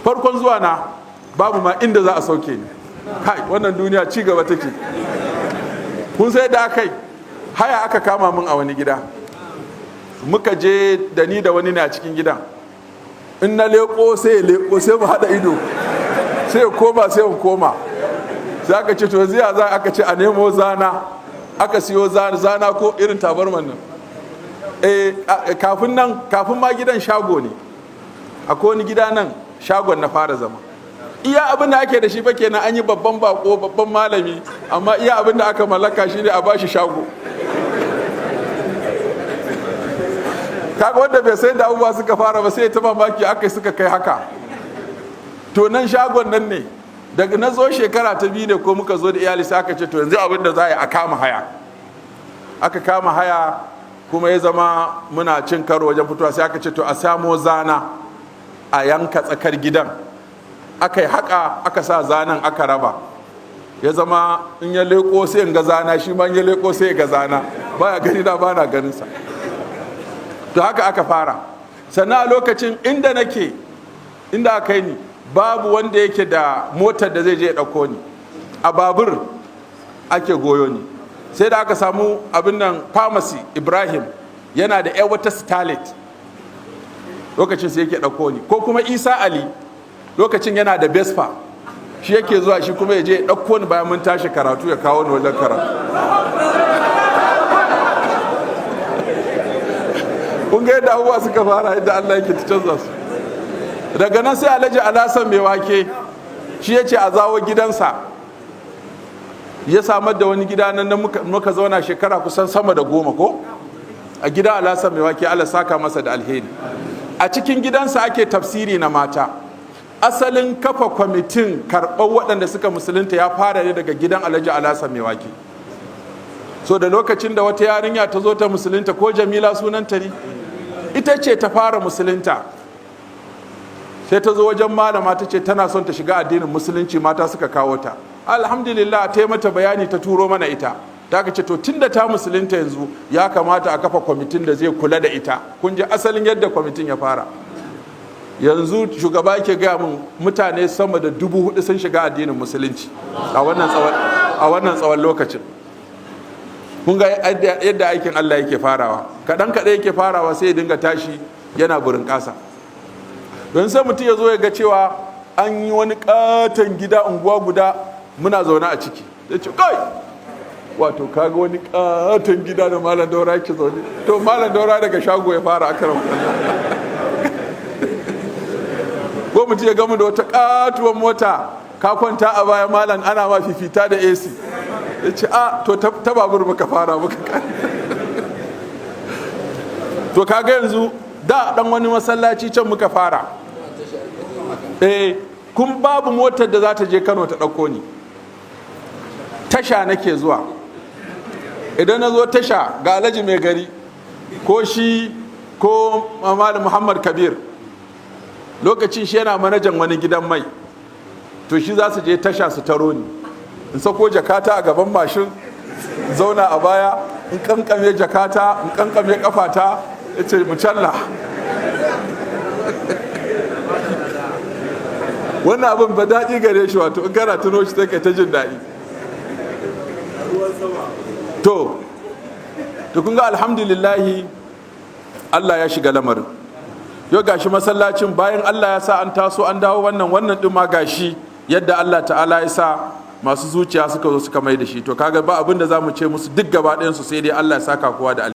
Farkon zuwa na babu ma inda za a sauke ni. Kai, wannan duniya ci gaba take. Kun sai da aka yi haya, aka kama min a wani gida. Muka je da ni da wani ne a cikin gidan. In na leko, sai ya leko, sai mu haɗa ido, sai ya koma, sai mu koma. Sai aka ce, "To, ziya za?" Aka ce a nemo zana. Aka siyo zana ko irin tabarman nan. Eh, kafin nan, kafin ma gidan, shago ne. Akwai wani gida nan, shagon na fara zama. Iya abin da ake da shi fa kenan. An yi babban bako, babban malami, amma iya abin da aka mallaka shi ne a bashi shago. Kaga wanda bai sai da abubuwa suka fara ba, sai ya ta mamaki aka suka kai haka. To, nan shagon nan ne. Daga na zo shekara ta 2 ne ko muka zo da iyali, sai aka ce, "To, yanzu abin da za a yi, a kama haya." Aka kama haya, kuma ya zama muna cin karo wajen fitowa. Sai aka ce, "To, a samo zana a yanka tsakar gidan." Aka yi haka, aka sa zanen, aka raba. Ya zama in ya leko sai in ga zana, shi ma in ya leko sai ya ga zana. Baya gani na, bana ganin sa. To, haka aka fara. Sannan a lokacin inda nake, inda aka yi ni, babu wanda yake da motar da zai je ya ɗauko ni. A babur ake goyo ni. Sai da aka samu abin nan, Pharmacy Ibrahim yana da yan wata Starlet, lokacin sai yake ɗauko ni, ko kuma Isa Ali, lokacin yana da Vespa, shi yake zuwa shi kuma ya je ya ɗauko ni bayan mun tashi karatu, ya kawo ni wajen karatu. Kun ga yadda abubuwa suka fara, yadda Allah yake ta canza su. Daga nan sai Alhaji Alasan Mai Wake, shi ya ce a zawo gidansa, ya samar da wani gida nan muka zauna shekara kusan sama da 10 ko a gidan Alasan Mai Wake. Allah saka masa da alheri. A cikin gidansa ake tafsiri na mata. Asalin kafa kwamitin karɓar waɗanda suka musulunta ya fara ne daga gidan Alhaji Alasan Mai Wake. So da lokacin da wata yarinya ta zo ta musulunta, ko Jamila sunanta ne, ita ce ta fara musulunta. Sai ta zo wajen malama ta ce tana son ta shiga addinin Musulunci. Mata suka kawo ta. Alhamdulillah, ta yi mata bayani, ta turo mana ita. Ta ce, "To, tunda ta musulunta, yanzu ya kamata a kafa kwamitin da zai kula da ita." Kun ji asalin yadda kwamitin ya fara. Yanzu shugaba yake gaya min mutane sama da 4000 sun shiga addinin Musulunci a wannan tsawon lokacin. Kun ga yadda aikin Allah yake farawa, kaɗan kaɗan yake farawa, sai ya dinga tashi yana burin ƙasa. Don sai mutum ya zo ya ga cewa an yi wani katon gida, unguwa guda muna zaune a ciki, ya ce, "Kai, wato kaga wani katon gida da Malam Daura yake zaune." To, Malam Daura daga shago ya fara, aka ko mutum ya gama da wata katuwar mota, ka kwanta a baya, malam, ana ma fifita da AC, ya ce, "A to, ta babur muka fara muka." To, kaga yanzu da dan wani masallaci can muka fara. Eh, kun babu motar da za ta je Kano ta ɗauko ni. Tasha nake zuwa. Idan na zo tasha, ga Alhaji Mai Gari, ko shi ko Malam Muhammad Kabir, lokacin shi yana manajan wani gidan mai, to shi za su je tasha su taro ni. In sako jakata a gaban mashin, zauna a baya, in kankame jakata, in kankame kafata, ya ce mu challa. Wannan abin ba daɗi gare shi, wato in kana tuno shi sai kai ta jin daɗi. To, kun ga alhamdulillahi, Allah ya shiga lamarin. Yau gashi masallacin, bayan Allah ya sa an taso an dawo wannan ɗin ma, gashi yadda Allah ta'ala ya sa masu zuciya suka zo suka mai da shi. To, kaga ba abin da za mu ce musu duk gaba ɗayansu sai dai Allah ya saka kowa da.